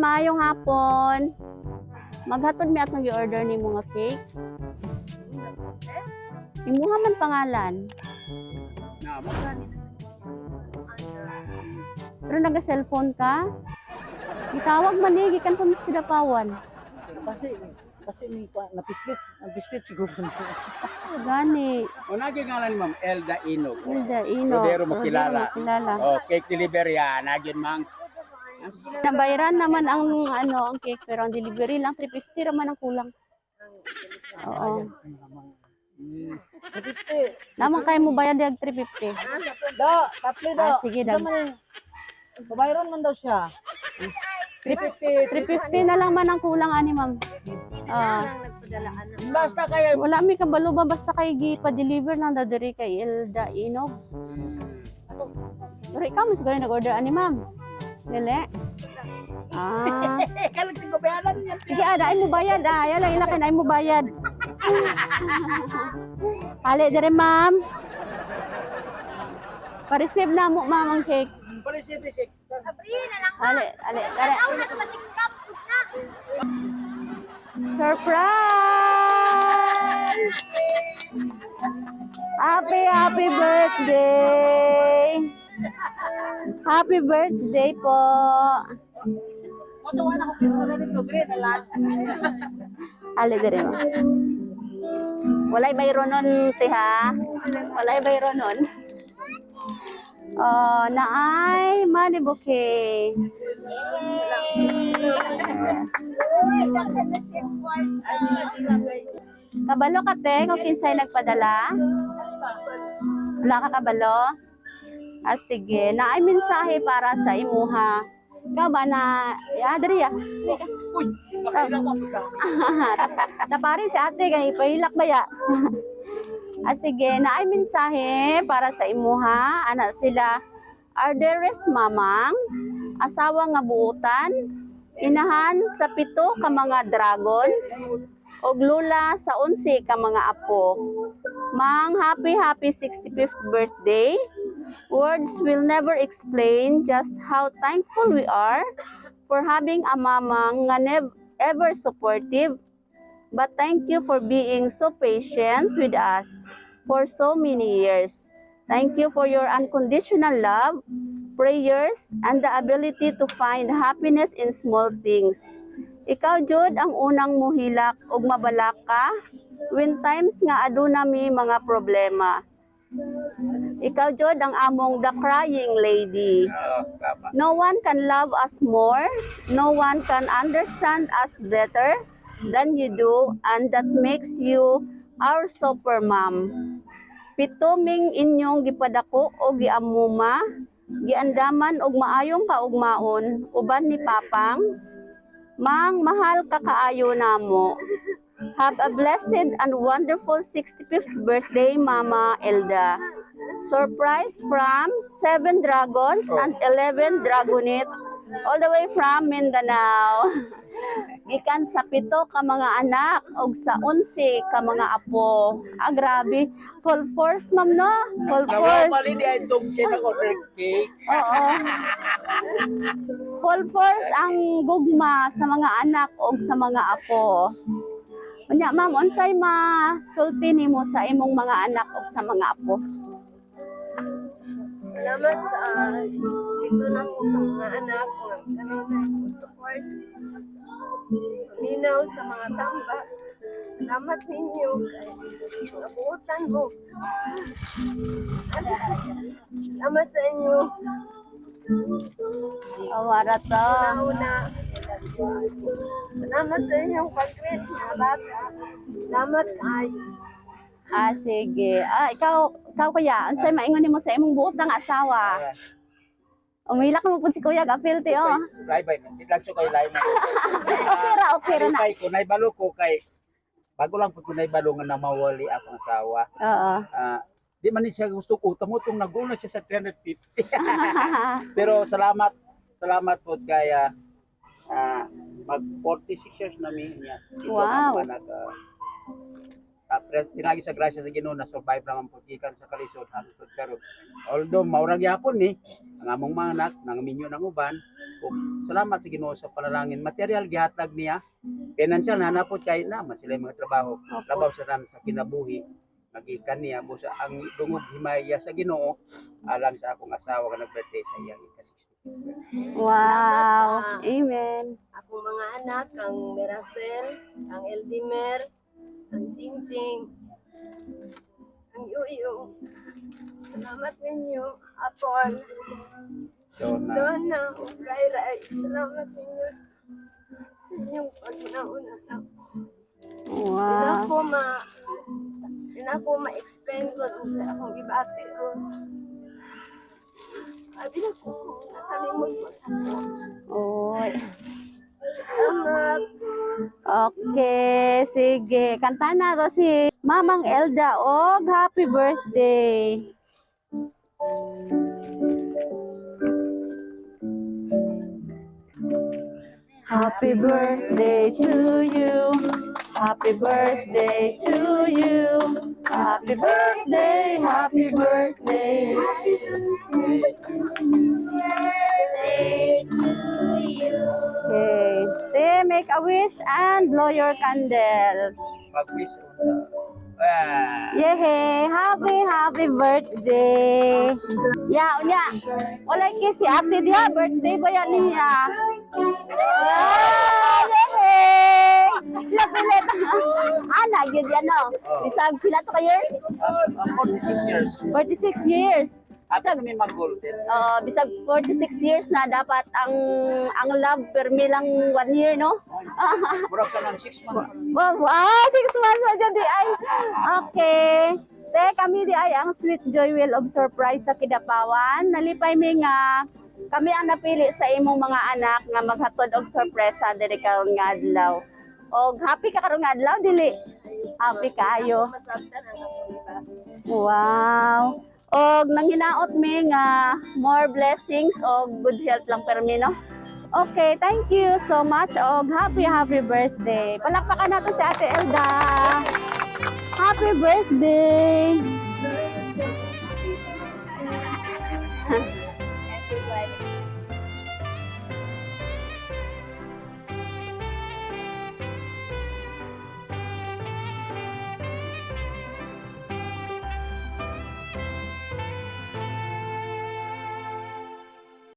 Maayong hapon. Maghatod mi atong gi-order nimo nga cake. Imuha man pangalan. Na, magkano? Pero naga-cellphone ka? Gitawag man ni gikan pa mi sa Pawan. Kasi ni napislit, napislit siguro. Gani. O naging ngalan ni Ma'am Elda Inog. Hilda Ino. Rodero makilala. Makilala. Oh, cake delivery ah, naging mang. Nabayaran naman ang ano ang cake, pero ang delivery lang 350 ra man ang kulang. Oo. Naman kay mo bayad dag 350. Da, tatlo da. Ah, sige, dag. Ito man eh. Babayaran man daw siya. 350. 350 na lang man ang kulang ani, ma'am. Ah, Basta kaya wala mi kabalo ba, basta kay gi pa-deliver lang daw diri kay Elda Inog. Pero ikaw mas siguro nag-order ani, ma'am. Dili. Ah. Kalit ko bayaran niya. Sige, ah, dai mo bayad ah. Yan lang ilakan ay mo bayad. Ali dire, ma'am. Pa-receive na mo, ma'am, ang cake. Pa-receive, receive. Ali, ali, ali. Surprise! Happy, happy birthday! Happy birthday po! Matuwa na ko kaysa na nito, dire na lang. Ali dire mo. Walay bayro nun, te ha? Walay bayro nun. Oh, naay money bouquet. Kabalo ka, te, kung kinsay nagpadala? Wala ka kabalo? Ah, sige. Naay mensahe para sa imuha. Ikaw ba na... Ah, diri ah. Diri ka. Uy, makilala ko ka. Napari si ate kay pahilak ba ya? Ah, sige, naay mensahe para sa imuha. Ana sila, "Our dearest mamang, asawa nga buutan, inahan sa pito ka mga dragons, ug lula sa 11 ka mga apo. Mang, happy happy 65th birthday. Words will never explain just how thankful we are for having a mamang nga ever supportive. But thank you for being so patient with us for so many years. Thank you for your unconditional love, prayers, and the ability to find happiness in small things. Ikaw jud ang unang muhilak ug mabalaka when times nga aduna mi mga problema. Ikaw jud ang among the crying lady. Oo, tama. No one can love us more. No one can understand us better than you do, and that makes you our super mom. Pito ming inyong gipadako o giamuma, giandaman og maayong kaugmaon uban ni Papang. Mang, mahal ka kaayo namo. Have a blessed and wonderful 65th birthday, Mama Elda. Surprise from 7 Dragons and 11 Dragonets, all the way from Mindanao. Gikan sa pito ka mga anak og sa 11 ka mga apo." Ah, grabe. Full force, ma'am, no? Full force. Nawawali di ay itong siya nag-order cake. Oo. Full force ang gugma sa mga anak o sa mga apo. Unya, ma'am, unsay masulti nimo sa imong mga anak o sa mga apo? Salamat sa dito na po mga anak nga karon na akong support. Paminaw sa mga tamba. Salamat ninyo kay nabuotan mo. Salamat sa inyo. Awara to. Una-una. Salamat sa inyong pag-greet mga bata. Salamat ay. Ah, sige. Ah, ikaw, ikaw kuya, unsay maingon nimo sa imong buot ng asawa? Umilak mo pud si kuya, gapil ti oh. Lay ba? Hindi lang siya kay lay na. Okay ra na. Kay ko naibalo ko kay bago lang pud ko naibalo nga namawali akong asawa. Oo. Ah, di man ni siya gusto ko utang utong naguna siya sa 350. Pero salamat, salamat po kay mag 46 years na mi niya. Ito Wow. ang anak, pinagi sa grasya sa Ginoo na survive naman po gikan sa kalisod hangtod karon. Although maura gyapon ni ang among mga anak nangaminyo ng uban, Ug salamat sa Ginoo sa panalangin. Material gihatag niya. Financial na napot kay naman sila yung mga trabaho. Opo. Labaw sa tanan sa kinabuhi magikan niya busa ang dungog himaya sa Ginoo alang sa akong asawa nga nag-birthday sa iyang ika-60. Wow. Amen. Akong mga anak, ang Meracel, ang Eldimer, ang Jingjing, ang Yuyo. Salamat ninyo, Apol, So na Donna, ug Rai Rai. Salamat ninyo sa inyong pagnauna na. Wow. Di na ko ma-explain ko sa akong gibati ron. Abi na ko kung nakalimot ko sa ko. Oy. Salamat. Okay, sige. Kanta na to si Mamang Elda og happy birthday. Happy birthday to you. Happy birthday to you. Happy birthday, happy birthday. Birthday to you. Okay. Te, make a wish and blow your candle. Pag-wish on the ah, Yehey! Happy, happy birthday! Ya, unya. Walay kay si ate diha. Birthday ba yan niya? Ah, yehey! Lapilit. Ana, gyud yan no? Bisag pila to ka years? 46 years. 46 years. Asa kami mag-golden? Bisag 46 years na dapat ang love permi lang one year, no? Murag ka ng 6 months. Wow, 6 months pa dyan di ay. Okay. Te, kami di ay ang Sweet Joy Wheel of Surprise sa Kidapawan. Nalipay mi nga kami ang napili sa imong mga anak nga maghatod og sorpresa diri karon nga adlaw. Og happy ka karon nga adlaw dili? Happy kaayo. Masabtan ang akong gibati. Wow. Og nanghinaot mi nga more blessings og good health lang permi, no? Okay, thank you so much og happy happy birthday. Palakpakan natin si Ate Elda. Happy birthday. Everybody.